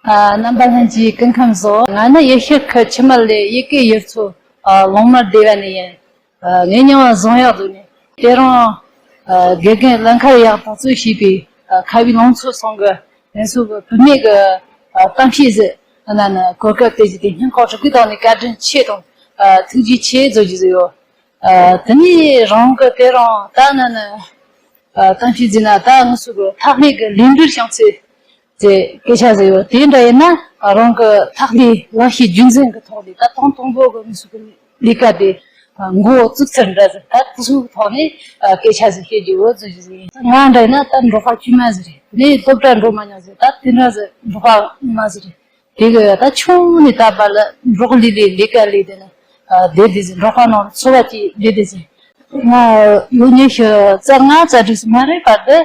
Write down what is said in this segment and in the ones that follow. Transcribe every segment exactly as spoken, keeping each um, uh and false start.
ཨ། རྣམ་པ་ལྷན་རྒྱས་སྐུ་ཁམས་བཟང་། ང་ནི་ཡུལ་ཤུལ་ཁུལ་ཆུ་དམར་ལའི་ཡུལ་སྐད་ཡུལ་ཚོ། ཨ། ལུང་དམར་སྡེ་བ་ནས་ཡིན། ཨ། ངའི་མྱིང་ང་བཟང་ཡག་ཟེར་ནས། དེ་རིང་ཨ་དགེ་རྒན་ལ་མཁར་གཡང་དང་གཙོས་བྱས་པའི་ཨ་ཁ་བའི་ལང་ཚོ་ཚང་གི་ང་ཚོ་གི་བུད་མེད་ཀྱི་ཨ་གཏམ་བཤད་ཟེར་ན་ནི་གོ་སྐབས་སྤྲད་རྒྱུ་དེ་སྙིང་ཁོང་དྲུག་གི་ཐོག་ནས་བཀའ་དྲིན་ཆེ་དང་ཨ་ཐུགས་རྗེ་ཆེ་ཟེར་རྒྱུ་ཟེར་ཡོད། ཨ་དེ་ནས་རང་གི་དེ་རིང་ད་ནི་ནི་ཨ་གཏམ་བཤད་ཟེར་ན། ད་ང་ཚོ་གི་ཐག་ཉེ་གི་ལས་འགུལ་བྱུང་ཚེ། ཅེས་སྐད་ཆ་ཟེར་ཡོད། དེ་འདྲ་ཡིན་ན་རང་གི་ཐག་ལས་ལག་ཤེས་རྒྱུན་འཛིན་གྱི་ཐོག་ནས་ད་དང་དང་པོ་གི་ང་ཚོ་གི་ལས་ཀ་དེ་མགོ་བཙུགས་ཚར་འདྲ་ཟེར། ད་དེ་ཚོའི་ཐོག་ནས་སྐད་ཆ་ཟིག་བཤད་རྒྱུ་བོ་ཟེར་རྒྱུ་ཟིག་ཡིན། ང་འདྲ་ཡིན་ན་ད་འབྲོག་པ་དཀྱུས་མ་ཟིག་རེད། དེ་ནས་སློབ་གྲྭ་འགྲོ་མ་མྱོང་ཟེར། ད་དེ་འདྲ་ཟིག་འབྲོག་པ་མ་ཟིག་རེད། དེ་གི་ད་ཆུང་ནས་ད་བར་ལ་འབྲོག་ལས་ལས་ལས་ཀ་ལས་དེ་ནི་བསྡད་དེ་ཟིག་འབྲོག་པ་ནང་ལ་འཚོ་བ་སྐྱེལ་བསྡད་དེ་ཟིག་ང་ལོ་ཉི་ཤུ་རྩ་ལྔ་རྩ་དྲུག་ཙམ་མ་རེད་པ། དེ་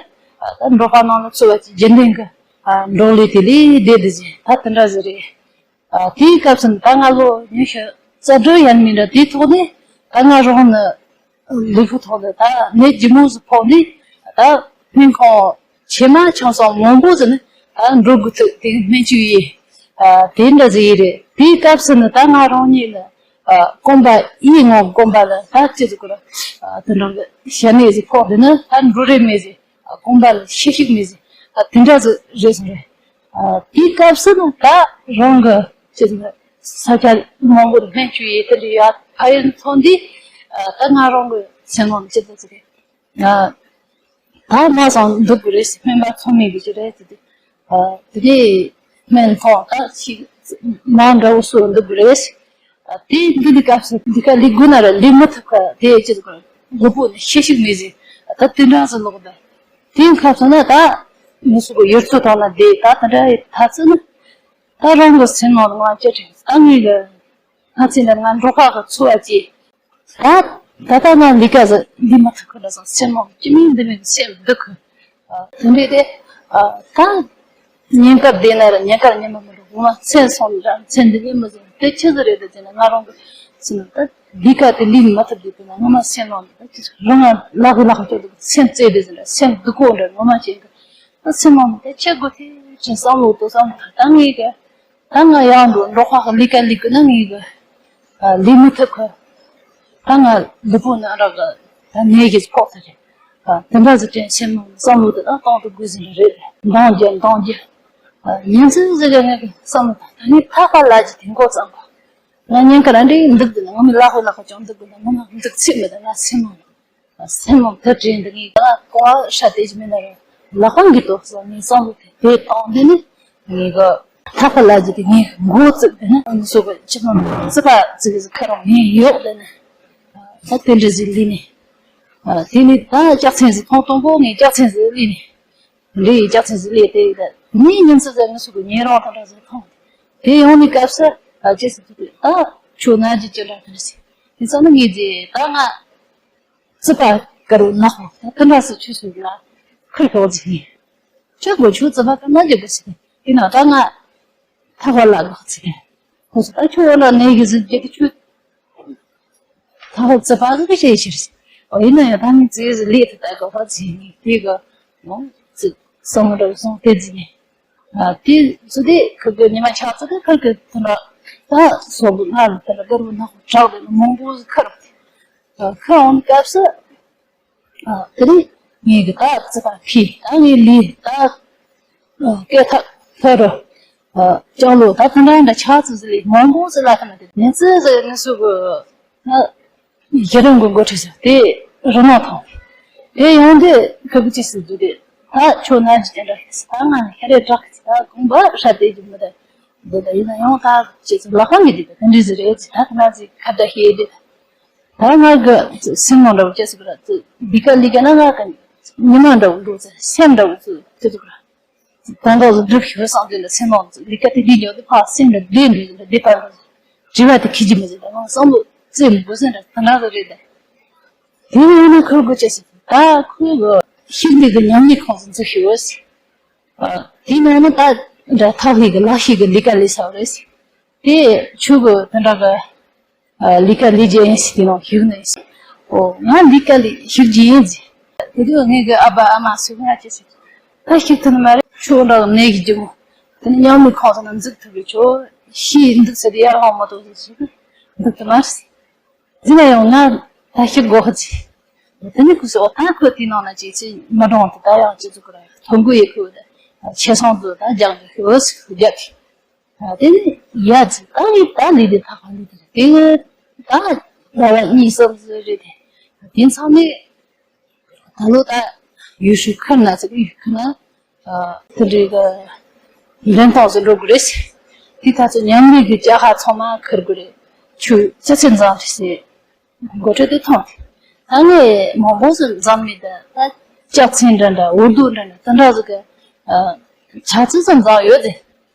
ད་འབྲོག་པ་ནང་ལ་འཚོ་བ་སྐྱེལ་རྒྱུན་ལྡན་གི་ཨ་འབྲོག་ལས་དེ་ལས་བསྡད་དེ་ཟིག་ད་དེ་འདྲ་ཟིག་རེད། ཨ་དེའི་སྐབས་སུ་ད་ང་ལོ་ཉི་ཤུ་རྩ་དྲུག་ཡན་མིན་འདྲ། དེའི་ཐོག་ནས་ད་ང་རང་ནི་ལུས་པོ་ཐོག་ནས་ད་ནད་ལྗིད་མོ་ཟིག་ཕོག་ནས། ད་སྨན་ཁང་ཆེ་མ་ཆུང་གསུམ་མང་པོ་ཟིག་ནི་ད་འགྲོ་དགོས་ཐུག་དེ་སྨན་བཅོས་ཡིན། ཨ་དེ་འདྲ་ཟིག་ཡིན་རེད། དེའི་སྐབས་སུ་ནི་ད་ང་རང་ཉིད་ནི་ཨ་རྐང་པ་གཡས་ངོ་རྐང་པ་ལ་ད་ཅི་ཟིག་གོ་ར། ཨ་དེ་འདྲ་གི་ཞྭ་ནད་ཟིག་ཕོག་དེ་ནི་ད་འགྲོ་རེ་མེད་ཟིག་ཨ་རྐང་པ་ལ་ཤེད་ཤུགས་མེད་ཟིག་ཨ་དེ་འདྲ་ཟིག་རེད་སོང་རེད། ཨ་དེའི་སྐབས་སུ་ནི་ད་རང་གི་ཅི་ཟེར་ས་ཆ་མང་པོར་སྨན་བཅོས་ཡས་དེ་འདྲ་ཡ་ཕ་ཡུལ་ཚོ་འདི། ཨ་ད་ང་རང་གི་སེམས་ནང་ཅི་ཟེར་ཟེར་གི་ཨ་ད་མ་སང་འདུག་གི་རེད། སྨན་པ་ཚང་མས་གི་ཅི་རེད་ཟེར་དེ། ཨ་དེ་ནས་སྨན་ཁང་ད་ཅིག་མ་འདྲ་བོ་སུ་འདུག་གི་རེད། ཨ་དེ་འདི་འདི་སྐབས་སུ་འདི་ག་ལས་དགོས་ན་ར་ལས་མི་ཐུབ་ཁ་དེ་ཅི་ཟེར་གི་མགོ་པོ་ནས་ཤེད་ཤུགས་མེད་ཟིག་ད་དེ་འདྲ་ཟིག་ལོག་ད། དེའི་སྐབས་སུ་ན་ད་མི་སུ་གི་ཡུལ་ཚོ་དང་ན་བསྡད། ད་དེ་འདྲ་ཡི་ཐ་ཚིག་ནི་ད་རང་གི་སེམས་ནང་ལ་ང་ཅི་དྲན། ད་ངས་གི་ང་ཚེ་འདིར་ང་འབྲོག་ཁ་གི་འཚོ་བ་སྐྱེལ། ད་ད་ལྟ་ང་ལས་ཀ་ཟིག་འདི་མ་ཐུབ་གི་ལ་སང་སེམས་ནང་ཅི་མིན་འདི་མིན་སེམས་སྡུག་གི་དེ་འདྲས་དེ། ད་ཉིན་དཀར་བསྡད་ན་ར་ཉིན་དཀར་ཉི་མ་མི་འགྲོ། ངོ་མ་མཚན་སོང་ར་མཚན་འདི་གི་མི་ཟིན་དེ་ཆི་ཟིག་རེད་དེ་ཟེར་ན། ང་རང་གི་སེམས་ནང་ད་ལས་ཀ་དེ་ལས་མ་ཐུབ་དུས་དེ་ན་ངོ་མ་སེམས་ནང་ད་ཅི་རང་ང་ལག་གི་ལག་གི་སྐྱོ་སྡུག་སེམས་ཙེ་དེ་ཟིན་ར་སེམས་སྡུག་གོ་འདྲ་ངོ་མ་བྱེད་གི་ད་སེམས་ནང་དེ་ཆི་དགོས་དེ་ཅི་བསམ་བློ་དོ་བསམ་ད་ངས་གི་ད་ང་ཡང་འགྲོ་འགྲོ་ཁ་ལས་ཀ་ལས་ཀི་ན་ངས་གི་ལས་མི་ཐུབ་གི་ད་ང་ལུས་པོ་ན་རག་གི་ད་ནད་ཀྱིས་ཕོག་ཐུབ་རེད། དེ་འདྲ་ཟིག་དྲན་སེམས་ནང་བསམ་བློ་དེ་ད་གཏོང་དུ་དགོས་ཟིན་རེད། འདང་རྒྱག་འདང་རྒྱག་ཉིན་མཚན་ཟིག་གི་ངས་གི་བསམ་བློ་ད་ད་ངས་ཐག་པ་ལ་ཅི་དེ་འགོ་བརྩམས་པ། ང་ཉིན་ག་ར་འདྲེ་འདུག་དེ་ན་ང་མི་ལ་ཧོ་ལ་ཁ་ཅང་འདུག་དེ་ན་ང་མ་འདུག་ཚིག་མེད་ད་ང་སེམས་ནང་སེམས་ནང་དེ་དྲན་འདུག་ངས་ང་ཀོ་ཧྲ་དེ་ཅི་མེད་ན་ར་ལ་ཧོན་གི་དོག་སོ་ངས་བསམ་བློ་དེ་དེ་བཏང་དེ་ནི་ངས་གི་ཐག་པ་ལ་ཅི་དེ་ངས་འགོ་བཙུགས་དེ་ནི་ང་སོ་གི་ཅི་མ་ཙི་པ་ཙི་གི་ཁ་རང་ངས་ཡོག་དེ་ནི་ད་དེ་འདྲ་ཟིག་ལི་ནི་དེ་ནི་ད་ལྕགས་ཚན་ཟིག་ཐོང་ཐོང་པོ་ངས་ལྕགས་ཚན་ཟིག་ལི་ནི། འདི་ཡི་ལྕགས་ཚན་ཟིག་ལས་དེ་ཡི་ད་ངའི་ཉིན་ཚེ་ཟེར་ངི་སུ་གི་ཉེ་རང་དང་འདྲ་ཟིག་མཐོང་། དེ་ཡོང་ནི་སྐབས་སུ་ཨ་ཅེ་སི་ཐུ་ཨ་ཁྱོད་ན་ཅི་ཅི་འདྲ་དེ་རེད་ཟེར། དེ་ཚོ་ནི་ངས་ཟེར་ད་ང་རྩི་པ་དཀར་བོ་ནག་པོ་ད་དེ་འདྲ་སུ་ཆུ་སུ་ལ་ཁུར་ཤོག་ཟིག་ཡིན། ཁྱོད་གོ་ཆུ་རྩི་པ་དཀར་ན་ཅི་གི་ཟིག་ཡིན་ན་ད་ང་ཐག་པ་ལ་གོ་ཟིག་ཡིན། ཁོ་ཚོ་ད་ཁྱོད་ལ་ནས་གི་ཟིག་ཅི་གི་ཆུ། ད་ཧོབ་ཙི་པ་གི་ཤེས་ཕྱིར། ཨོ་ཡིན་ན་ཡང་ད་ནི་ཙི་ཟི་ལི་ཐི་ད་ག་ཧོ་ཙི་ནི་དེ་ག་ནོ་ཙི་སོང་ར་སོང་དེ་ཙི་ནི། ཨ་དེ་ཙི་དེ་ཁི་གི་ཉི་མ་ཆག་ཙི་དེ་ཁི་གི་ཐི་ན་ད་སོ་གི་ང་ལ་ཐི་ན་གར་བུ་ནག་དྲག་དེ་ནི་མང་པོ་ཁར་ཁི་འོང་སྐབས་སུ། ཨ་དེ་རིང་ངས་གི་ད་ཙི་པ་ཁི་ད་ངས་ལི་ད། སྐད་ཐག་ཐག་རུ། ལྕང་ལོ་ད་ཕན་གྲངས་འདྲ་ཆགས་ཚུལ་ཟིག་ལས་མང་པོ་ཟིག་ལ་ཁ་ན་དེ་ནས་ཙི་ཟིག་ནི་སུ་གི་ན་གཞི་རིམ་གི་འགོ་ཁྲིད་ཟིག་དེ་རི་ནང་ཐང་དེ་ཡོང་དུས་ཁ་གི་ཅི་ཟིག་འདུག་དེ་ད་ཁྱོད་ན་ཅི་ཅན་འདྲ་ཟིག་ད་ང་ཧེ་རེ་དྲག་གི་ད་དགོངས་པ་ཧྲ་དེ་ཅི་མི་དེ་འདི་ད་ཡིན་ན་ཡང་ད་ཅི་ཟིག་ལ་ཁ་ངི་དེ་དེ་འདྲི་ཟིག་རེད་ཟིག་ད་ཁ་ན་ཟིག་ཁ་བརྡ་ཤེས་དེ་ད་ང་གི་སེམས་ནང་འདྲ་བོ་ཅི་ཟིག་ར་ཙི་འདི་ག་ལི་ག་ན་ང་གི་ཉི་མ་འདྲ་བོ་འགྲོ་ཟིག་སེམས་འདྲ་བོ་ཙི་ཅི་ཟིག་ར། ད་འདྲ་བོ་སྒྲུབ་ཤེས་བསམ་དེ་ལ་སེམས་ནང་ལི་ཀ་དེ་འདི་ཉོ་དེ་ཕ་སེམས་ལ་བདེ་འདུག་ལ་བདེ་པར་འདུག་དྲི་བ་དེ་ཁི་ཅི་མི་ཟེར་ད་ང་བསམ་བློ་རྩེ་མི་དགོས་ཟེར་འདྲ་ད་འདྲ་ཟེར་རེད་ད། དེ་ཡིན་ན་ཁོས་དགོས་ཅེས་ཟེར་ད་ཁོས་གོ་ཤིང་འདི་གི་ཉམས་ལེན་ཁོང་ཚོ་འཛུགས་ཤེས་བོ་ཟེར། དེ་ན་ནི་ད་འདྲ་ཐག་ལི་གི་ལག་ཤེས་གི་ལི་ཀ་ལི་ས་བོ་རེད་ཟེར། དེ་ཆུ་གི་ད་འདྲ་གི་ལས་ཀ་ལས་རྒྱུ་ཡིན་ཟེར་དེ་ནང་ཞུགས་ནས་ཟེར། ཨོ་ང་ལས་ཀ་ལས་ཞུགས་རྒྱུ་ཡིན་ཟེར། དེ་དུས་ངས་གི་ཨ་ཕ་ཨ་མ་སུ་ང་ཅི་ཟེར། ད་ཞུགས་ཐུབ་ནི་མ་རེད། ཆུ་འདྲ་གི་ནས་ཀྱི་རྒྱུ་མོ་ དེ་ནི་མཉམ་ལས་ཁང་ཚང་ན་འཛུགས་ཐུབ་པའི་ཆོག་ཤེས་འདུག་ཟེར་ཏེ་ཡར་ལངས་མ་གཏོགས་ཟེར་ཞིག་འདུག་ཏུ་མ་རེད། འཛིན་ན་ཡང་ང་ད་ཤི་དགོས་ཧ་ཅི། དེ་ནི་ཁུ་སོ་ད་ཁོ་དེའི་ནང་ན་ཅི་ཅི་མ་གྲོངས་ཏེ་ད་ཡང་ཅི་ཚུགས་ཀྱི་རེད། ཐོ་འགོད་ཡེ་ཁུ་ད་ཆེ་སོང་དུ་ད་རྒྱག་གི་ཤི་འོ་སི་རྒྱག་གི། དེ་ནི་ཡ་ཅི་ད་ཡི་ད་ལི་དེ་ད་ག་ལི་དེ་དེ་ད་ད་ཡ་གཉིས་གསུམ་ཟེར་རེད་དེ། དེ་ཚང་མས། ད་ལོ་ད་ཡུལ་ཤུལ་ཁུལ་ན་ཚིག་ཡུལ་ཁུལ་ན་དེ་འདྲའི་གི་འགྲན་སྟངས་སུ་འགྲོ་དགོས་རེད། དེ་ད་ཚོ་མཉམ་ལས་ཀྱི་ཅ་ཧ་ཚང་མ་ཁུར་དགོས་རེད། ཆུ་ཅི་ཚེ་འཛམ་རེད་ཟེར་འགོ་ཁྲིད་དེ་མཐོང་དེ། ད་ངས་མང་པོ་ཟིག་འཛམ་ནས་ད་ལྕགས་ཚན་འདྲ་འདྲ་འུར་རྡོ་འདྲ་འདྲ་དེ་འདྲ་ཟིག་གི་ཆ་ཚིག་ཙམ་འཛམ་ཡོད་དེ།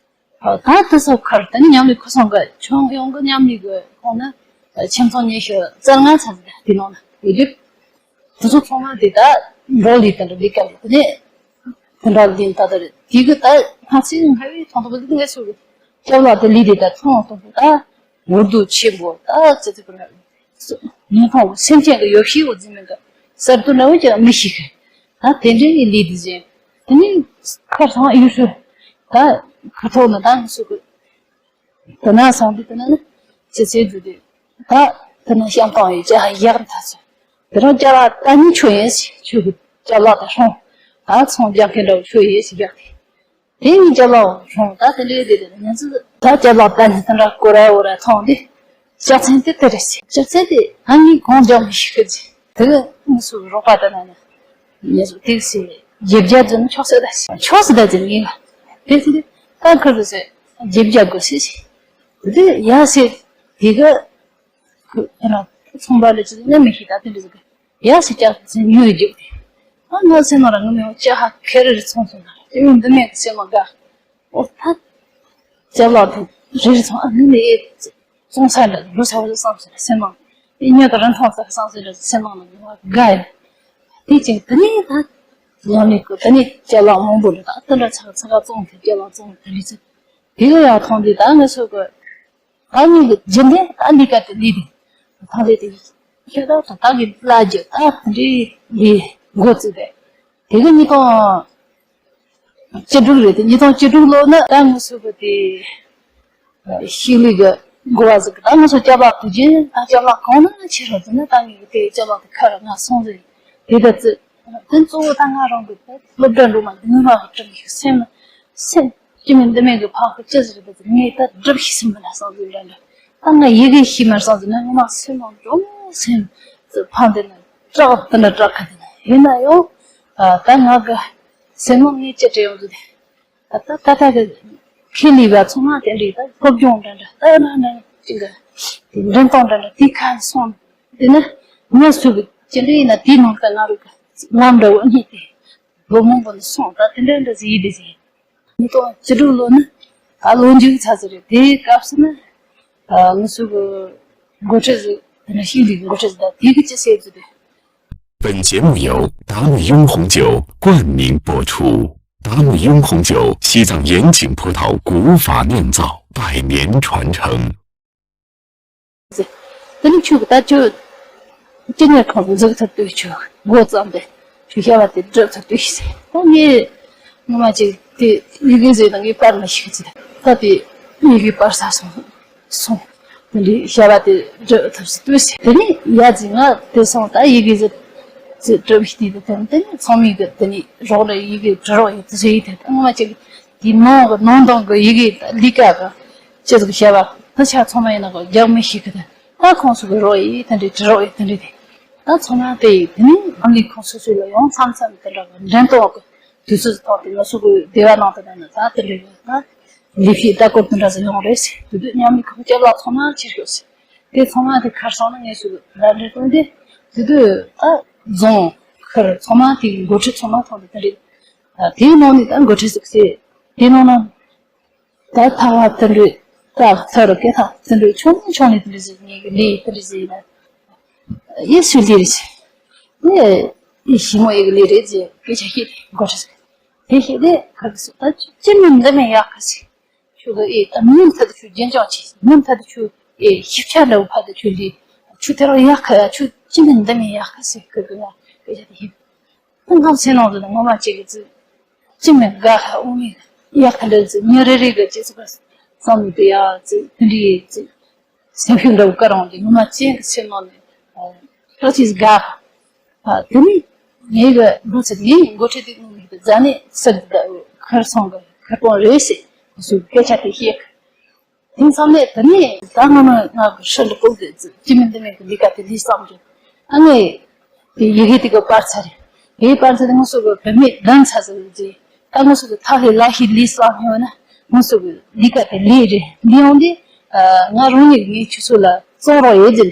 ད་དེ་ཚོ་ཁར་དེ་ནི་མཉམ་ལས་ཁུ་སང་གི་ཁྱོན་ཡོངས་ཀྱི་མཉམ་ལས་ཀྱི་ཁོངས་ན་ཁྱིམ་ཚང་ཉི་ཤུ་རྩ་ལྔ་ཚང་ཟིག་དེ་ནང་ན་ཡོད་དུས། དེ་ཚོ་ཚང་མ་དེ་ད་འགྲོ་ལས་དེ་འདྲ་ལས་ཀ་ལས་དེ་ནས་དེ་འདྲ་ལས་ད་ད་རེད། དེ་གི་ད་ང་ཚོའི་སྔ་བའི་ཐོག་ཏུ་དེ་ངས་སུ་སྐྱབས་ལགས་དེ་ལས་དེ་ད་ཐོང་ཐོང་དུ་ད་འུར་རྡོ་ཆེན་པོ་ད་ཙི་ཙི་པ་ཉིན་ཐོང་སེམས་ཅན་གི་ཡོ་བྱད་འོ་འཛིན་མེད་གི་གསར་དུ་ནའོ་ཀྱང་མི་ཤེས་གི། ད་དེ་འདྲའི་ལས་དེ་བཞིན་དེ་ནས་ཁར་སང་ཡུལ་སུ་ད་ཁ་ཐོག་ན་ད་ང་སུ་གི། དེ་ན་སོང་དུས་དེ་ན་ནི་ཅི་ཚེ་རྫུ་དེ་ད་དེ་ན་བཤམས་སྟངས་ཡོད་ཅག་ཡག་མཐའ་ཚོ། དེ་རང་ཅ་ལག་ད་ནི་ཆོ་ཡིན་ཞེས་ཆོས་ཀྱི་ཅ་ལག་དང་སྲུང་ད་ཚོང་རྒྱག་མཁན་འདྲ་བོ་ཆོ་ཡིན་ཞེས་རྒྱག་དེ། དེ་ནི་ཅ་ལག་སྲུང་ད་དེ་འདྲའི་དེ་དེ་ནི་ང་ཚོ་ད་ཅ་ལག་ད་ནི་དེ་འདྲ་སྐོར་ར་འོ་ར་མཐོང་དེ། ལྕགས་ཚན་དེ་དེ་རེད་ཟེར། ལྕགས་ཚན་དེ་ང་གཉིས་གང་རྒྱག་མི་ཤེས་གི་ཟེར། དེ་གི་ངུ་སུ་རོགས་པ་དེ་ན་ནི་ངེད་ཚོ་དེ་ཟེར་རྒྱབ་རྒྱག་རྒྱུ་ནི་ཆོག་ཟེར་ད་ཟེར། ཆོག་ཟེར་ད་ཟེར་ངེས་ལ་དེ་ཟེར་ད་ཁུར་ཟེར་རྒྱབ་རྒྱག་དགོས་ཟེར་ཟེར། དེ་ཡ་ཟེར་དེ་གི་ཁུ་དེ་ན་ཚོང་པ་ལ་ཅི་ཟེར་ནི་མི་ཤེས་ད་དེ་འདྲ་ཟེར་གི་ཡ་ཟེར་ཀྱང་ཟེར་ཉུལ་རྒྱུག་དེ། ཨ་ང་སེམས་ནང་ལ་ངུ་མི་འོང་ཅི་ཧ་ཁེ་རེ་རེ་ཚོང་སོང་ན་དེ་མི་འདི་མེད་གི་སེམས་ནང་དགའ། ཨོ་ད། ཅ་ལག་དེ་རེ་རེ་ཚོང་ཨ་ནི་ནི་ཨེ་བཙོང་ས་འདྲ་འགྲོ་ས་བ་བསམ་ཟེར་སེམས་ནང་། ཨེ་ཉོ་ག་རང་མཐོང་ས་བསམ་ཟེར་སེམས་ནང་ལ་ངོ་དགའ་ཡ། དེ་ཅིག་དེ་ནས་ད་ཡང་ནི་ཀོ་དེ་ནས་ཅ་ལག་མང་པོ་རེད་ད་དེ་འདྲ་ཚ་ཚ་ག་བཙོང་དེ་ཅ་ལག་བཙོང་དེ་ལི་ཚེ་དེ་ག་ཡང་མཐོང་དེ་ད་ངས་སོ་གོ་ད་ནི་གི་རྒྱུན་ལྡན་ད་ལི་ཀ་དེ་ལི་དེ་ད་ལི་དེ་ཤ་ད་ད་ད་གི་ལ་རྒྱུ་ད་དེ་འདྲའི་ལི་འགོ་བཙུགས་དེ་དེ་ག་ཉིས་སྟོང་། བཅུ་དྲུག་རེད་དེ་ཉིས་སྟོང་བཅུ་དྲུག་ལོ་ན་ད་ང་ཚོ་གི་དེ་ཤིག་ལི་གི་འགོ་བ་ཟིག་ད་ང་ཚོ་སྐྱབས་ལག་དུ་རྒྱུན་ད་སྐྱབས་ལག་གང་ན་ཆེ་རོ་དེ་ན་ད་ངས་གི་དེ་སྐྱབས་ལག་དེ་ཁ་ར་ང་སོང་ཟིག་དེ་ད་ཙི་དེ་གཙོ་བོ་ད་ང་རང་གི་དེ་སློབ་གྲྭ་འགྲོ་མ་དེ་ངོ་མ་གི་གྲུབ་ཡིག་སེམས་སེམས་ཅི་མིན་འདི་མིན་གི་ཕག་གི་ཅི་ཟིག་རེད་དེ་ངས་ད་སྒྲུབ་ཤེས་སེམས་མི་ལ་སོང་ཟིག་འདྲ་འདྲ་ད་ང་ཡི་གེ་ཤེས་མ་སོང་ཟིག་ན་ངོ་མ་སེམས་ནང་འཇོམས་སེམས་ཕམ་དེ་ན་སྐྲག་དེ་ན་སྐྲག་ཁ་དེ་ན་ཡིན་ན་ཡང་ད་ང་གི་སེམས་ནང་ངས་ཅི་དྲན་ཡོང་དུས་ད་ལྟ་ད་ལྟ་གི་ཁེ་ལས་པ་ཚང་མ་དེ་འདྲའི་ད་སློབ་སྦྱོང་འདྲ་འདྲ་ད་འདྲ་འདྲ་ཅིག་གི་དེ་འགྲེམས་སྟངས་འདྲ་འདྲ་དེ་ཁ་སོང་དེ་ནི་ངས་སུ་གི་ཅི་འདྲ་ཡིན་ན་དེའི་ནང་ད་ང་རུ་གི་ལམ་འདྲ་བོ་གཉིས་ཏེ་ལོ་མང་པོ་ནས་སོང་ད་དེ་འདྲ་འདྲ་ཟིག་ཡིན་དེ་ཟིག་ཡིན། ཉིས་སྟོང་བཅུ་དྲུག་ལོ་ནི་ད་ལོ་མཇུག་ཚར་ཟིག་རེད། དེའི་སྐབས་སུ་ནི་ངས་སུ་གི་འགོ་ཁྲིད་ཟིག་དེ་ནི་ཤིང་ལི་གི་འགོ་ཁྲིད་ཟིག་ད་དེ་གི་ཅི་ཟེར་རྒྱུ་དེ། 本节目由达姆拥红酒冠名播出。达姆拥红酒，西藏盐井葡萄古法酿造，百年传承。དེ་ནི་ཁྱོད་ཀྱི་ད་ཁྱོད་སྤྱི་གཉེར་ཁང་འཛུགས་ཐུབ་དུས་ཁྱོད་འགོ་བརྩམས་ཏེ་ཁྱོད་བྱ་བ་དེ་སྒྲུབ་ཐུབ་དུས་ད་ངས་ངོ་མ་ཅིག་དེ་ཡི་གེ་བཟོས་ན་ངས་པར་མི་ཤེས་ཀི་ད་དེ་ཡི་གེ་པར་ས་སོང་། སོང་། དེ་འདྲའི་བྱ་བ་དེ་སྒྲུབ་ཐུབ་སྲིད་དུས་ཟེར། དེ་ནས་ཡ་ཟིག་ང་དེ་སོང་ད་ཡི་གེ་ཟིག་ཟིག་སྒྲུབ་ཤེས་དུས་དེ་དེ་ནས་ཚང་མས་གི་དེ་ནས་རོགས་ལ་ཡི་གེ་འབྲི་རོགས་ཡི་དེ་ཟེར་ཡི་དེ་ད་ངོ་མ་ཅིག་དེ་ནང་གི་ནང་དོན་གི་ཡི་གེ་ད་ལི་ཀ་གི་ཅི་ཟིག་བྱ་བ་དེ་ཆ་ཚང་མ་ཡིན་ན་གི་རྒྱག་མི་ཤེས་གི་དེ་ད་ཁོང་ཚོ་གི་རོགས་ཡི་དེ་འདྲའི་འབྲི་རོགས་ཡི་དེ་འདྲའི་དེ་ད་ཚང་མ་དེ་ཡི་དེ་ནས་ཨ་ལི་ཁོང་ཚོ་ཚོ་ལ་ཡང་མཚམས་མཚམས་དེ་འདྲ་གི་འགྲན་སྟོན་གི་དུས་ཚོད་ཐོག་དེ་ང་ཚོ་གི་སྡེ་བ་ནང་དུ་ད་ནི་ད་དེ་འདྲ་ཡོད་ན་ལས་བྱེད་ལྟ་སྐོར་དེ་འདྲ་ཟིག་ཡོང་རེད་ཟེར། དེ་དུས་མཉམ་ལས་ཁང་སྐྱབས་ལག་ཚང་མ་ཕྱིར་ཤོག་ཟེར། དེ་ཚང་མ་དེ་ཁར་སང་ན་ངས་སུ་ལ་འདྲེ་བཏོན་ཏེ་དེ་དུས་ད་རྫོང་ཁུལ་ཚང་མ་དེ་འགོ་ཁྲིད་ཚང་མ་ཐོན་ཏེ་དེ་འདྲ་དེའི་ནང་ནས་ད་འགོ་ཁྲིད་ཟིག་ཟེར། དེའི་ནང་ན་ད་ཐ་བ་དེ་འདྲ་ད་ཐ་རུ་སྐད་ཐ་དེ་འདྲ་ཆུང་ཆུང་ནས་དེ་འདྲ་ཟིག་ངས་གི་ལས་དེ་འདྲ་ཟིག་ཡིན་ན། ཡེ་ཤུ་ལི་རེད། ངས་ཡེ་ཤུ་མོ་ཡེ་གི་ལི་རེད་ཅེས་སྐད་ཆ་བཤད་དེ་འགོ་ཁྲིད་ཟིག་དེ་བཤད་དེ་ཁ་གི་སུ་ད་ཅི་མིན་འདི་མིན་ཡག་ག་ཟིག་ཁྱོད་གི་ཨེ་ད་མིན་ཐ་དུ་ཁྱོད་རྒྱན་ལྕོག་ཆེ་མིན་ཐ་དུ་ཁྱོད་ཨེ་ཞིབ་ཆ་འདྲ་བོ་ཕ་དུ་ཁྱོད་ལི་ཁྱོད་དེ་རང་ཡག་ག་ཡ་ཁྱོད་ཅི་མིན་འདི་མིན་ཡག་ག་ཟིག་ཁ་གི་ཡ་སྐད་ཆ་དེ་བཤད། ང་སེམས་ནང་དུ་ངོ་མ་ཅིག་གི་ཙི། ཅི་མིན་དགའ་ཧ་འུ་མི་ ཡག་ག་འདྲ་ཟེར། ཉིན་རེ་རེ་གི་ཅི་ཟེར་བསམ་བློ་དེ་ཡག་ཅིག་དེ་འདྲའི་ཅིག་སེམས་ཤུགས་འདྲ་བོ་བསྐྱར་འོང་དུས་ངོ་མ་ཅན་གྱི་སེམས་ནང་ནས་ཁ་ཅིག་དགའ། དེ་ནས་ངའི་གི་འགོ་ཚུགས། ངའི་འགོ་ཁྲིད་དེ་ངོ་མ་གི་ཛ་ནི་སར་གི་ཁར་སོང་གི་ཁར་པོང་རེད་ཟེར། སུ་སྐད་ཆ་དེ་བཤད། དེ་མཚམས་ནས་དེ་ནས་ད་ང་མ་ང་གི་ཧྲི་ལི་ཀོ་གི་ཅི་མིན་འདི་མིན་གི་ལས་ཀ་དེ་ལས་བསམ་གི། ཨ་ནི་དེ་ཡི་གེ་དེ་གི་པར་ཚར་རེད། དེའི་པར་ཚར་དེ་ང་སོ་གི་བུད་མེད་གདན་ཚ་ཟེར་གི། ད་ང་སོ་གི་ཐག་ལས་ལ་ཤི་ལས་བསམ་ཡོད་ན་ང་སོ་གི་ལས་ཀ་དེ་ལས་རེད། ལས་ཡོང་དུས་ང་རང་ཉིད་ངའི་ཆུ་ཚོད་ལ་བཙོང་རོགས་ཡོད་ཟེར།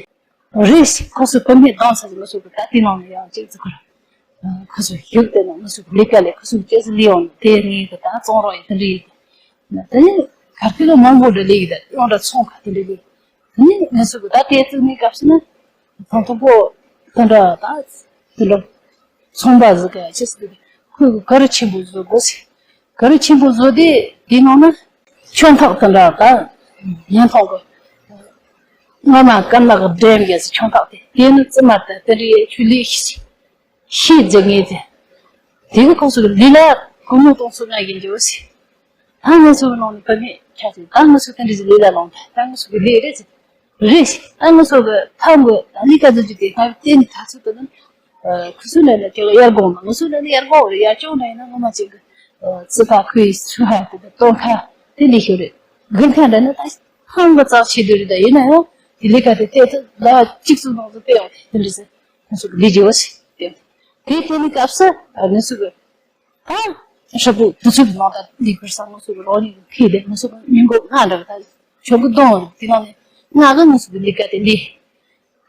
རེད་ཟེར། ཁོ་ཚོ་བུད་མེད་གདན་ཚ་ཟེར། ང་སོ་གི་ད་དེ་ནང་ནས་ཡང་ཅིག་ཟེར་གི་རེད། ཁོ་ཚོ་བཞུགས་དེ་ན་ང་སོ་གི་ལས་ཀ་ལས། ཁོ་ཚོ་ཅི་ཟེར་ལས་ཡོང་ན་དེ་ངས་གི་ད་བཙོང་རོགས་ཡོད་དེ་འདྲ་ཡིན། དེ་ནས་གར་ཁེ་ལ་མང་པོ་འདྲ་ལས་ཡིན། ད་ཡོང་འདྲ་ཚོང་ཁ་དེ་འདྲ་ལས། དེ་ནས་ང་ཚོ་གི་ད་དེ་བཙུགས་ནས་སྐབས་སུ་ན་ཐང་ཐང་པོ་དེ་འདྲ་ད་དེ་འདྲ་ཚོང་པ་ཟིག་གི་ཅི་ཟེར་གི། ཁོས་གི་གུ་རུ་ཆེན་པོ་བཟོ་དགོས་ཟེར། གུ་རུ་ཆེན་པོ་བཟོ་དེ་དེ་ནང་ན་ཆུང་ཐག་དེ་འདྲ་ད་ཉན་ཐང་གི་ང་མ་ཀམ་ལག་གི་འགྲེམ་གི་ཟེར། ཆུང་ཐག་དེ་དེ་ནི་བཙུན་མ་ད་དེ་འདྲའི་ཆུ་ལས་ཤི་ཤེས་རྒྱུ་ངེས་ཏེ། དེ་གི་ཁོང་ཚོ་གི་ལས་ལ་སྒོར་མོ་སྟོང་ཚོ་ལྔ་ཡིན་རྒྱུ་ཟེར། ད་ང་ཚོ་གི་ནང་ནས་བུད་མེད་ཆ་ཚང་ད་ང་ཚོ་དེ་འདྲ་ཟིག་ལས་ལ་ལོང་ད། ད་ང་ཚོ་གི་ལས་རེད་ཟེར། རེད་ཟེར། ད་ང་ཚོ་གི་ཐང་གི་ལས་ཀ་འཛུལ་རྒྱུ་དེ་ང་བལྟས་ནས་ད་ཚོད་དུ་ན་ཁུ་ཚོ་ལ་ལ་ཀྱང་ཡར་དགོངས་ན། ང་ཚོ་ལ་ལ་ཡར་དགོངས་རེད། ཡར་ཅོང་འདྲ་ཡིན་ན་ངོ་མ་ཅིག་གི་རྩི་ཕ་ཁོའི་ཚུ་ཧ་དེ་དང་སྟོན་ཁ་དེ་འདྲ་ཞིག་རེད། དགུན་ཁ་འདྲ་ན་ད་ཐང་གི་རྩ་ཆེ་དུ་རེད། ད་ཡིན་ན་ཡང་དེ་ལས་ཀ་དེ་བལྟས་ཚོད་ཟླ་བ་གཅིག་ཙམ་ནང་དུ་བལྟས་ཡོང་དེ་དེ་འདྲ་ཟེར། ང་ཚོ་གི་ལས་རྒྱུ་བ་ཞིག་དེ་དེ་ནི་སྐབས་སུ་ང་ཚོ་གི་ད་ཧྲ་པོ་དུས་ཚོད་ནང་ད་ལས་ཁུར་ས་ང་ཚོ་གི་རང་ཉིད་ཀྱི་ཁེ་དེ་ང་ཚོ་གི་མི་མགོ་ལྔ་འདྲ་གི་ད་ཆོག་གི་གདོང་རེད། དེ་ནང་ནས་ལྔ་གི་ང་ཚོ་གི་ལས་ཀ་དེ་ལས་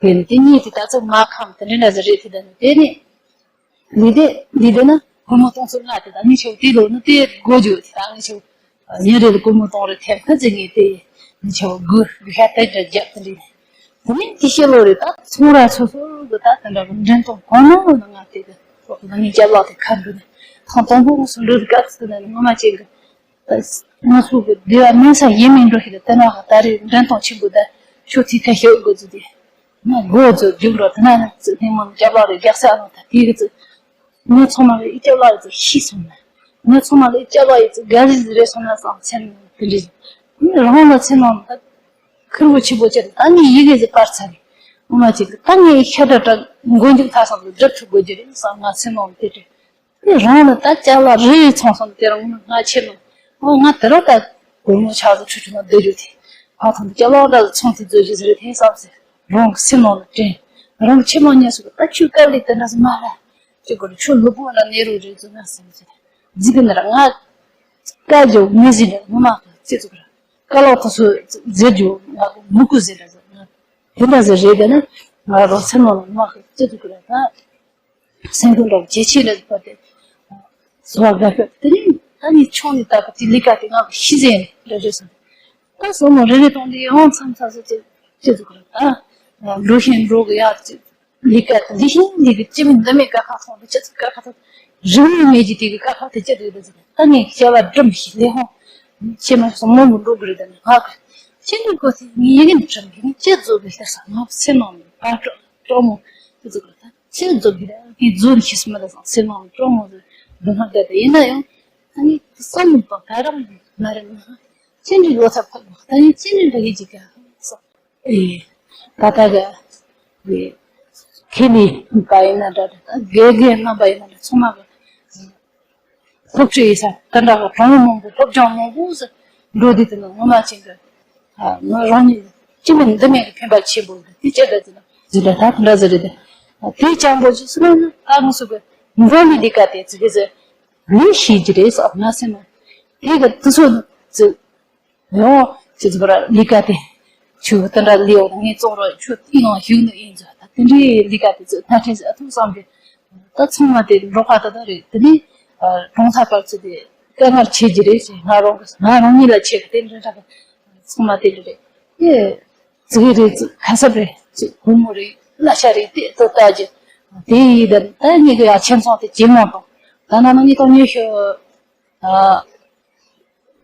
དེ་ནི་དེ་གཉིས་དེ་ད་ཚོད་མ་ཁམས་དེ་འདྲ་འདྲ་ཟེར་རེད། དེ་ད་ནི་དེ་ནི་ལས་དེ་ལས་དེ་ན་སྒོར་མོ་སྟོང་ཚོ་ལྔ་དེ་ད་ངས་ཆོག་དེ་ལོ་ནི་དེ་དགོས་རྒྱུ་དེ་ད་ངས་ཆོག་ཉིན་རེ་ལ་སྒོར་མོ་སྟོང་རེ་ཐེབས་ཁ་ཅིག་ངས་དེ་ཆོ་དགོས་དགོས་ཤ་སྟེར་འདྲ་རྒྱབ་དེ་འདྲ། དེ་ནས་དེ་ཤེས་ལོ་རེ་ད་ཚོང་ར་སོ་སོ་གི་ད་དེ་འདྲ་གི་འགྲན་གཏོང་གང་མང་ལ་ང་དེ་གི་ང་ངའི་རྒྱབ་ལག་དེ་ཁ་འདུག་ནས་ཐང་དང་པོ་ང་སུ་འགྲོ་དུ་དཀའ་ཚུལ་དེ་ནས་ངོ་མ་ཅན་གི་ད་ང་སུ་གི་སྡེ་བ་མིན་ས་ཡིན་མིན་འགྲོ་ཤེས་ད་དེ་ན་ད་རེས་འགྲན་གཏོང་ཆེན་པོ་ད་ཤོ་ཐི་ཁ་ཤོ་གི་ཚུལ་དེ་ང་སྒོ་ཚུལ་རྒྱུག་འགྲོ་དེ་ན་ནི་ཚུལ་ནས་མང་རྒྱབ་ལག་རེ་རྒྱག་ས་ང་ད་དེ་གི་ཚུལ། ངའི་ཚང་མ་ལ་ཨི་སྐྱབས་ལགས་ཡི་ཚུལ་ཤེས་སོང་ན། ངའི་ཚང་མ་ལ་ཨི་སྐྱབས་ལགས་ཡི་ཚུལ་དགའ་ཟིག་རེད་སོང་ན་བསམ་སེམས་དེ་འདྲ་ཟིག་ངས་རང་ལ་སེམས་ནང་ད་ཁུར་བོ་ཆེ་པོ་ཅིག་ད་ངས་ཡི་གེ་ཟིག་པར་ཚར་རེད། ངོ་མ་ཅིག་ད་ངས་ཤ་ཏྲ་ཏྲ་མགོ་མཇུག་ཐག་སང་དུ་སྒྲུབ་ཐུབ་དགོས་ཀྱི་རེད་བསམ་ང་སེམས་ནང་དེ་འདྲ། དེ་རང་ལ་ད་སྐྱབས་ལགས་རེ་རེ་ཚོང་སོང་དེ་རང་ང་ཆེ་ནོ། ཨོ་ང་དེ་རང་ད་སྒོར་མོ་ཆག་ཟིག་ཁྲུ་ཁྲུ་ན་བསྡད་རྒྱུ་དེ་ཕ་ཐང་དུ་སྐྱབས་ལགས་འདྲ་ཚོང་དེ་རྫོགས་རྒྱུ་ཟིག་རེད་དེ་བསམ་ཟེར། རང་གི་སེམས་ནང་ལ་དྲན། རང་གི་ཆེ་མོ་ཉལ་སོང་ད་ཁྱོད་སྐབས་ལས་དེ་འདྲ་ཟིག་མ་རེད། ཅི་དགོས་ཁྱོད་ལུས་པོ་འདྲ་ནས་རུ་རེད་ཟེར་ན་སེམས་ཟེར། འཇིག་གི་ནི་ར་ང་བཀའ་རྒྱོབ་མི་ཟིན་ར་ངོ་མ་གི་ཅི་ཚུགས་ར་བཀའ་ལོག་ཐོ་སོ་ཟེར་རྒྱུ་ང་གི་མུ་གུ་ཟིན་ར་ཟེར་ང་དེ་འདྲ་ཟིག་རེད། དེ་ནི་ང་རང་སེམས་ནང་ལ་ངོ་མ་གི་ཅི་ཚུགས་ར་ད་སེམས་ཁུངས་འདྲ་བོ་ཇེ་ཆེ་རེད་པ་དེ་བཟོ་བ་དགའ་ཤོས་དེ་ནི་ད་ནི་ཆུང་ནས་ད་གི་དེ་ལས་ཀ་དེ་ང་གི་ཤི་ཟིན་ར་རེད་སོང་ད་སོ་མོ་རེ་རེ་གཏོང་དེ་ཡང་མཚམས་མཚམས་སུ་ཅི་ཅི་ཚུགས་ར་ད་འགྲོ་ཤེས་འགྲོ་གི་ཡག་ཅི། ལས་ཀ་ལས་ཤིང་ལས་ཀྱི་ཅི་མིན་འདི་མིན་ཀ་ཁ་ཐོང་དུ་ཅི་ཚུལ་ཀ་ཁ་ཐོང་རིག་གནས་མེད་ཀྱི་དེ་གི་ཀ་ཁ་དེ་ཅི་རེད་ཟེར། ད་ངས་བྱ་བ་སྒྲུབ་ཤིག་ལས་ཧོང་ཆེ་མ་སོང་མོ་མོ་འགྲོ་གི་རེད། ད་ནི་ང་གི་ཅི་འདྲ་གོ་ཚེ་ངས་ཡི་གེ་འདི་སྒྲུབ་གི་ནི་ཅི་རྫོགས་གི་ལྟར་ས་ང་སེམས་ནང་ནས་ཕར་སྤྲོ་སྤྲོ་མོ་དེ་ཚོ་གི་ད་ཅི་རྫོགས་གི་རེད་གི་རྫོགས་ནི་ཤེས་སུ་མ་ད་སང་སེམས་ནང་ནས་སྤྲོ་མོ་དེ་འདི་ང་བསྡད་དེ་ཡིན་ན་ཡང་ད་ངས་བསམ་མི་ཐོང་ད་རང་ང་རེ་ང་ཅི་འདྲ་ལོ་ཚ་ཕག་མ་ད་ངས་ཅི་འདྲ་འདྲ་གི་ཅི་ག་སོང་། ཨེ། ད་ལྟ་གི་ཨེ། ཁེ་ལི་པ་ཡིན་ན་འདྲ་འདྲ་ད་དགེ་རྒན་རྣམ་པ་ཡིན་ན་འདྲ་ཚང་མ་གི་སློབ་ཁྲིད་ཡིན་ས་ད་འདྲ་གི་གྲོང་མི་མང་པོ་སློབ་སྦྱོང་མང་པོ་ཟེར་འགྲོ་དུས་དེ་ནི་ངོ་མ་ཅན་གི་ང་རང་ཉིད་ཅི་མིན་འདི་མིན་གི་ཕན་པ་ཆེན་པོ་འདི་ཅི་འདྲ་ཟེར་ན་ཟེར་འདྲ་ད་འདྲ་ཟེར་རེད། དེ་ཅང་པོ་ཅི་སུ་ལ་ནི་ད་ང་སུ་གི་འགྲོ་ནི་འདི་ག་དེ་ཙི་གི་ཟེར་ལུས་ཤེས་ཀྱི་རེད་ཟེར་ང་སེམས་ན་དེ་གི་དུ་སོ་ཙི། ཡང་ཅི་ཟེར་བ་ར་ལས་ཀ་དེ་ཆུ་དེ་འདྲ་ལས་ཡོང་ངས་བཙོང་རོགས་ཆུ་དེ་ཡང་ཞུགས་ནི་ཡིན་ཟེར། ད་དེ་འདྲའི་ལས་ཀ་དེ་ཚོ་མཐར་འཁྱོལ་ཟེར་ཨ་ཐུང་བསམ་གི་ད་ཚང་མ་དེ་འབྲོག་པ་ད་ད་རེད། དེ་ནས་གྲོང་ཚ་བར་ཚོ་དེ་དཀའ་ངལ་ཆེ་གི་རེད་ཟེར། ང་རང་གི་ང་རང་ཉིད་ལ་ཆེ་གི་དེ་འདྲ་འདྲ་གི་ཚང་མ་དེ་འདྲ་རེད། དེ་ཙི་གི་རེད་ཙི་ཁ་གསབ་རེད་ཙི་སྒོར་མོ་རེད་གླ་ཆ་རེད་དེ་ཏོ་ལྟ་རྒྱུ་དེ་ཡིན་ད་ད་ངེད་ཀྱི་ཡ་ཁྱིམ་ཚང་དེ་ཇེ་མང་དང་ད་ན་ན་ངེད་དང་ཉེ་ཤོས།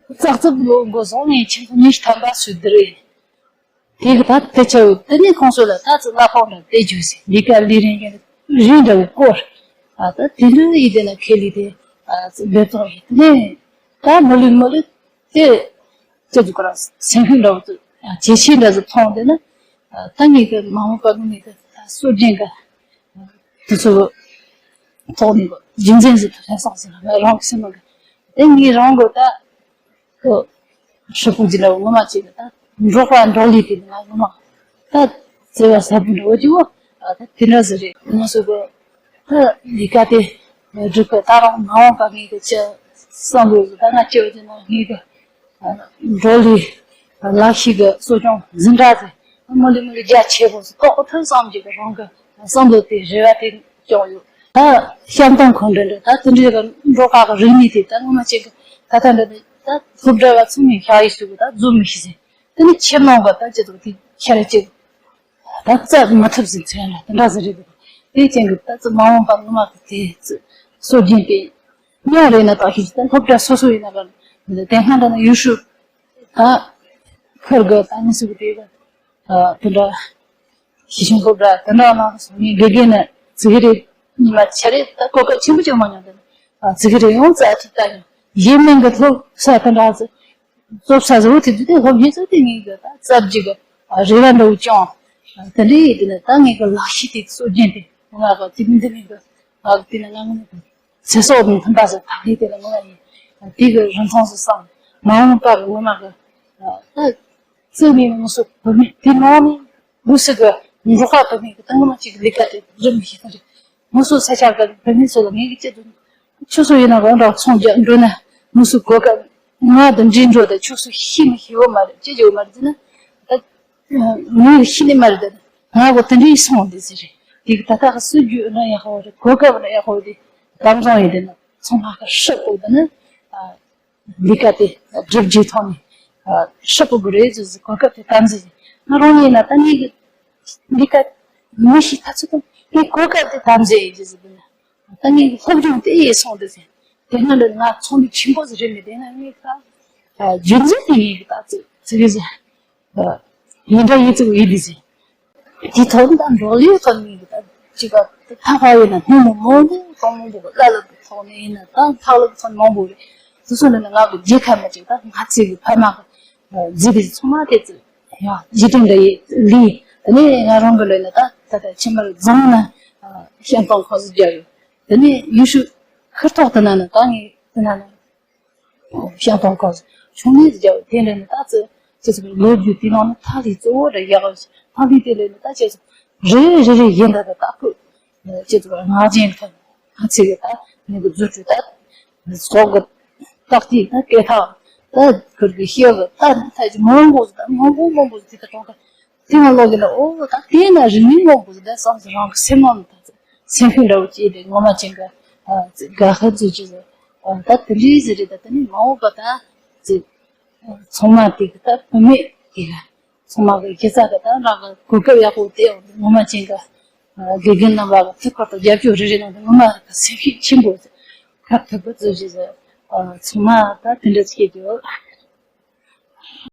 བཙག་འཛུགས་ལོ་འགོ་བཟུང་ནས་ཁྱིམ་ཚང་ཉི་ཤུ་ཐམ་པ་སུ་བསྡུ་རེད། དེ་གི་ད་དེ་ཆེ་བོ་དེ་ནས་ཁོང་ཚོ་ལ་ད་ཚོ་གླ་ཕོགས་འདྲ་དེ་རྒྱུ་ཟེར་ལས་ཀ་ལས་རིན་གྱི་རིན་འདྲ་བོ་བསྐོར། ཨ་ད་དེ་འདྲ་ཡིན་དེ་ན་ཁེ་ལས་དེ་ཨ་ཚོ་འབད་བརྩོན་ཡིན་དེ་ནས་ ད་མི་ལུས་མི་ལུས་དེ་ཅི་ཟེར་གི་ར་སེམས་ཤུགས་འདྲ་བོ་ཅིག་ཇེ་ཆེ་འདྲ་ཟིག་ཐོན་དེ་ན། ད་ངེད་ཀྱི་མ་འོངས་པ་ངེད་ཀྱི་ད་སྲོལ་རྒྱུན་གྱི་དེ་ཚོ་ཐོག་ནས་རྒྱུན་འཛིན་ཟིག་ཐུབ་ས་སོང་ཟེར་ན་རང་གི་སེམས་ནང་གི་དེ་ངས་རང་གི་ད། ཁོ་ཧྲིལ་པོ་འདི་ལ་ངོ་མ་བྱས་ནས་ད་འབྲོག་པ་འབྲོག་ལས་དེ་ང་ངོ་མ་ད་བརྩེ་བ་ཟབ་པོ་འདྲ་བོ་ཅིག་བོ་ད་དེ་འདྲ་ཟིག་རེད། ང་ཚོ་གི་ད་ལས་ཀ་དེ་སྒྲུབ་གི་ད་རང་མ་འོངས་པ་ངེད་ཀྱི་ཅི་བསམ་བློ་ཟིག་ད་ང་སྐྱེ་བ་ཅིག་ན་ངེད་ཀྱི་འབྲོག་ལས་ལག་ཤེས་ཀྱི་གསོ་སྐྱོང་འཛིན་གྲྭ་དེ་མི་ལུས་མི་ལུས་རྒྱ་ཆེ་པོ་ཟིག་གཏོགས་ཐུབ་བསམ་གྱི་གི་རང་གི་བསམ་བློ་དེ་རེ་བ་དེ་སྐྱོང་ཡོད། ད་བཤམས་སྟོན་ཁང་འདྲ་འདྲ་ད་དེ་འདྲའི་གི་འབྲོག་ཁག་གི་རིག་གནས་དེ་ད་ངོ་མ་ཅིག་གི་ད་ད་འདྲ་ད་སློབ་གྲྭ་བ་ཚང་མས་ཤག་ཡིག་ཞུ་གི་ད་རྫོགས་མི་ཤེས་ཟེར། དེ་ནི་ཁྱིམ་ནང་གི་ད་ཅི་ཐུབ་དེ་ཁྱེར་ཅིག་ད་རྩ་མ་ཐུབ་ཟིན་ཚེ་ལ་དེ་འདྲ་ཟིག་རེད་འདུག་དེ་ཅན་གི་ད་ཚོ་མ་འོངས་པ་ངོ་མ་གི་དེ་ཚོ་སྲོལ་རྒྱུན་དེ་ཉག་རེད་ན་ད་ཤེས་ད་སློབ་གྲྭ་སོ་སོ་ཡིན་ན་གི་དེ་སྔ་འདྲ་ན་ཡུལ་ཤུལ་ད་ཁུར་གི་ད་ངེད་ཚོ་གི་དེ་གི་དེ་འདྲ་ཤེས་བྱ་སློབ་གྲྭ་དེ་འདྲ་ནང་སོང་ངས་དགེ་རྒན་ནི་ཙི་གི་རེད། ཉི་མ་ཆ་རེ་ད་གོ་སྐབས་ཆེན་པོ་ཅིག་མ་མྱོང་དེ་ནི་ཙི་གི་རེད་ཡོང་རྩ་ཐུབ་ད་ཡོང་གཞན་མིན་གི་སློབ་ས་དེ་འདྲ་ཚོ། བཙོ་ས་བཟོ་དེ་དུས་དེ་སློབ་གཉེར་ཚོ་དེ་ངེད་ཀྱི་ད་རྩ་བརྒྱུད་ཀྱི་རེ་བ་འདྲ་བོ་བཅངས། དེ་འདྲ་ཡིན་དུས་ནི་ད་ངེད་ཀྱི་ལག་ཤེས་དེ་གསོ་རྒྱུན་དེ་ང་གི་དེ་འདི་ནས་གི་ང་གི་དེ་ནི་ང་ངོ་ནས་གི་ཚེ་སྲོག་དང་མཐུན་པ་ཟེར་ཐག་ལས་དེ་ལ་ང་ཡིན་དེ་གི་རིན་ཐང་སུ་བསམ་མ་འོངས་པ་གི་ངོ་མ་གི་ད་རྩིས་ནས་ང་ཚོ་བུད་མེད་དེ་ནང་ནས་འདུག་སེ་གི་འབྲོག་པ་བུད་མེད་གི་ད་ངོ་མ་ཅིག་ལས་ཀ་དེ་རིམ་བཞིན་རེད། ང་ཚོ་ས་ཆ་གི་བུད་མེད་ཚོ་ལ་ངེད་ཀྱི་སྐྱིད་དུ་ཁྱོད་ཚོ་ཡིན་ན་རང་རང་ཚོང་རྒྱག་འགྲོ་ན་ང་ཚོ་གོ་སྐབས་ང་དང་འདྲིས་འགྲོ་དང་ཁྱོད་ཚོ་ཤེས་མི་ཤེས་བོ་མ་རེད་ཅི་བྱེད་བོ་མ་རེད་ཟེར་ན། ད་ངས་ཤེས་ནི་མ་རེད་ད་ང་གོ་དེ་འདྲའི་སོང་དེ་ཟེར་རེད། དེ་གི་ད་ལྟ་གི་སྲོལ་རྒྱུན་ན་ཡག་པོ་རེད་གོ་སྐབས་ན་ཡག་པོ་རེད། དམ་བཟང་ཡིན་དེ་ན་ཚོང་ལྷག་གི་ཧྲིལ་པོ་དེ་ནི། ལས་ཀ་དེ་སྒྲུབ་རྒྱུའི་ཐོག་ནས་ཧྲིལ་པོ་དགོས་རེད་ཟེར་ཟེར་གོ་སྐབས་དེ་དམ་འཛིན་ཡིན། ང་རང་ཡིན་ན་ད་ངའི་ལས་ཀ་མི་ཤེས་ཐ་ཚོད་དང་ངའི་གོ་སྐབས་དེ་དམ་འཛིན་ཡིན་ཟེར་ཟེར་ན། ད་ངའི་སློབ་སྦྱོང་དེ་ཡིན་སོང་དེ་ཟེར། དེ་སྔ་ལས་ང་ཚོང་ལས་ཆེན་པོ་ཟིག་རེད་མི་དེ་ན་ངའི་ད་རྒྱུན་འཛིན་དེ་ངའི་ད་ཚིག་ཚིག་རེད་ཟེར། ཡིན་འདྲ་ཡིན་ཚུལ་ཡིན་དེ་ཟེར། དེ་ཐོག་ནས་ད་འབྲོག་ལས་ཐོག་ནས་ད་ཅིག་ད་ཐག་པ་ཡིན་ན་སྣུམ་མོ་མང་པོ་གཏོང་མང་པོ་གི་བླ་ལ་ཐོག་ནས་ཡིན་ན་ད་ཐག་ལ་ཐོག་མང་པོ་རེད། དེ་ཚོ་ནས་ང་གི་རྒྱལ་ཁ་མ་ཅིག་ད་ང་ཚོའི་གི་ཕ་མ་གི་རྫི་དེ་ཚང་མ་དེ་ཚོ་ཡང་རྗེས་དྲན་འདྲ་ཡི་ལི་དེ་ནས་ང་རང་གི་ལོས་ན་ད་ད་ད་ཕྱི་མར་རྫོང་ན་ཤན་སྟོང་ཁོ་ཟི་རྒྱག་ཡོད། དེ་ནས་ཡུལ་ཤུལ་ཤར་ཐོག་དེ་ན་ནི་ད་ངས་དེ་ན་ནི། ཤང་ཐང་ཁག་ཆུང་ནས་རྒྱ་བོད་དེ་འདྲ་ནི་ད་ཙི་ཙི་ཙི་ལོ་རྒྱུས་དེ་ནང་ནི་ཐག་ལས་གཙོ་བོ་རེད་ཡག་ཐག་ལས་དེ་ལས་ནི་ད་ཅི་ཙི་རེ་རེ་རེ་ཡིན་ད་ད་ད་ཁུ་ཅི་ཙི་ང་རྒྱན་ཁ་ང་ཚེ་གི་ད་ངེད་གི་རྫུ་འཕྲུལ་ད་ཟོག་གི་ཏག་ཏི་ད་སྐེ་ཐག་ད་ཁུར་གི་ཤེལ་གི་ད་ད་ཅི་མང་པོ་ཟི་ད་མང་པོ་མང་པོ་ཟི་དེ་ད་གྲོང་ཁ་དེ་ང་ལོག་གི་ན་ཨོ་ད་དེ་ན་རིང་མིན་མང་པོ་ཟི་ད་བསམ་ཟི་རང་གི་སེམས་ནང་ནི་ད་ཙི། སེམས་ཤུགས་འདྲ་བོ་སྐྱེས་ཏེ་ངོ་མ་ཅན་ག་དགའ་ཧ་ཚོད་ཅི་ཟེར། ད་དེ་འདྲའི་ཟེར་རེད་ད་དེ་ནི་མ་འོངས་པ་ད་ཅི་ཚང་མ་དེ་གི་ད་བུད་མེད་དེ་ག་ཚང་མ་གི་སྐྱེ་ས་གི་ད་རང་གི་གོ་སྐབས་ཡག་པོ་དེ་ཡོང་དུས་ངོ་མ་ཅན་ག་དགེ་རྒན་རྣམ་པ་གི་ཐུགས་ཁུར་དང་རྒྱབ་སྐྱོར་རེ་རེ་གནང་དུས་ངོ་མ་གི་སེམས་ཤུགས་ཆེན་པོ་ཁ་ཐུག་གི་ཚོད་ཅི་ཟེར། ཚང་མ་ད་དེ་འདྲ་སྐྱེ་རྒྱུ།